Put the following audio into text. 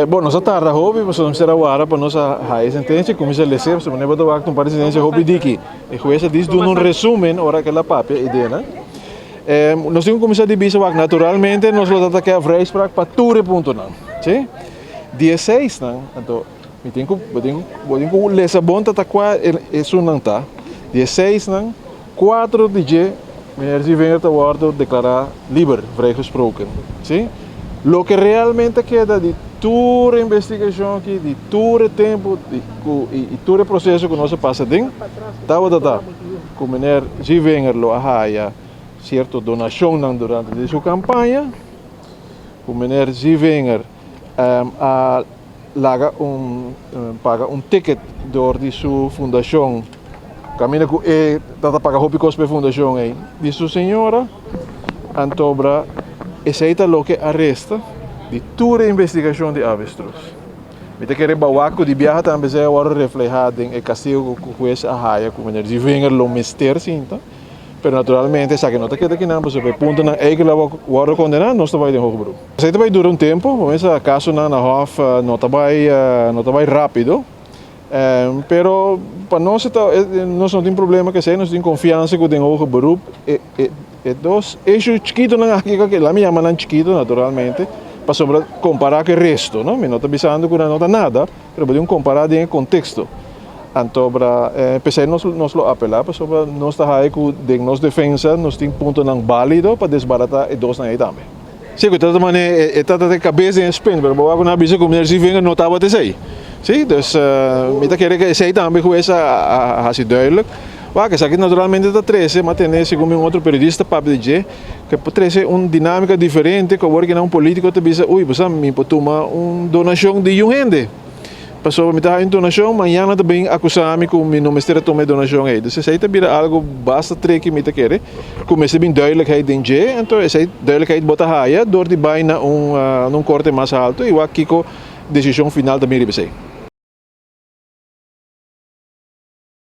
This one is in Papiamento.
Bon, nos a tarda hopi, pasobra nos mester a wara pa nos a haya e sentencia y cuminsa lese, pasobra manera bo ta wak ta un par di sentencia hopi diki. E hues a dis duna un resumen ora cu el a papia e ideanan. Nos tin cu cuminsa di bisa wak, naturalmente nos lo ta kea vrijspraak pa tur e puntonan, si. Di e seisnan, anto mi tin cu, bo tin cu, bo tin cu lesa bon ta ta cua esunnan ta. Di e seisnan, cuatro di dje Meneer Zievinger ta wordo declara liber, vrijgesproken, si. Loke realmente keda di tur e investigacion aki, di tur e tempo di cu y tur e proceso cu nos a pasa den, tabata ta cu meneer Zievinger lo a haya cierto donacionnan durante di su campaña, cu meneer Zievinger a laga un paga un ticket door di su fundacion caminda cu e ta paga hopi cos pa e fundacion ey di su señora antobra esey ta loke a resta di tur e investigacion di avestruz. Mi ta kere bawa cu di biaha tambe esey a worde refleha den e castigo cu huez a haya cu meneer Zievinger lo mester sinta. Pero naturalmente esaki no ta keda kinan pasobra e puntonan ei ku lo wòrdu kondená nos ta bai den hoger beroep. Esei ta bai dura un tempu, pasobra kasonan na hòf no ta bai no ta bai rápido. Pero pa nos e ta nos no tin problema ku esei, nos tin konfiansa ku den hoger beroep e e e dos issue chikitonan aki ku la mi yama nan chikito naturalmente pasobra kompará ku e resto no, mi no ta bisando ku nan no ta nada. Pero bo tin kompará den e konteksto. Anto bra p'esei nos nos lo apelá pasobra nos ta haña ku den nos defensa nos tin puntonan bálido pa desbaratá e dosnan ei tambe. Sí, ku ta mane e ta ta kabes den e spin, pero bo wak ku nan a bisa ku meneer Zievinger no tabata esei. Sí, dus mi ta kere ku esei tambe hues a hasi duidelijk. Wak, esaki naturalmente ta trese, m'a tende segun mi un otro periodista papia di dje, ku por trese un dinámika diferente ku awor kinan un polítiko ta bisa, ui, bo sa, mi por tuma un donashon di un hende, pasobra mi ta haña un donashon, mañana ta bin akusá mi ku mi no mester a tuma e donashon ei. Dus esei ta bira algu basta triki, mi ta kere, ku mester bin duidelijkheid den dje, anto esei duidelijkheid bo ta haya dor di bai na un korte mas haltu i wak kiko desishon final ta bin riba esei.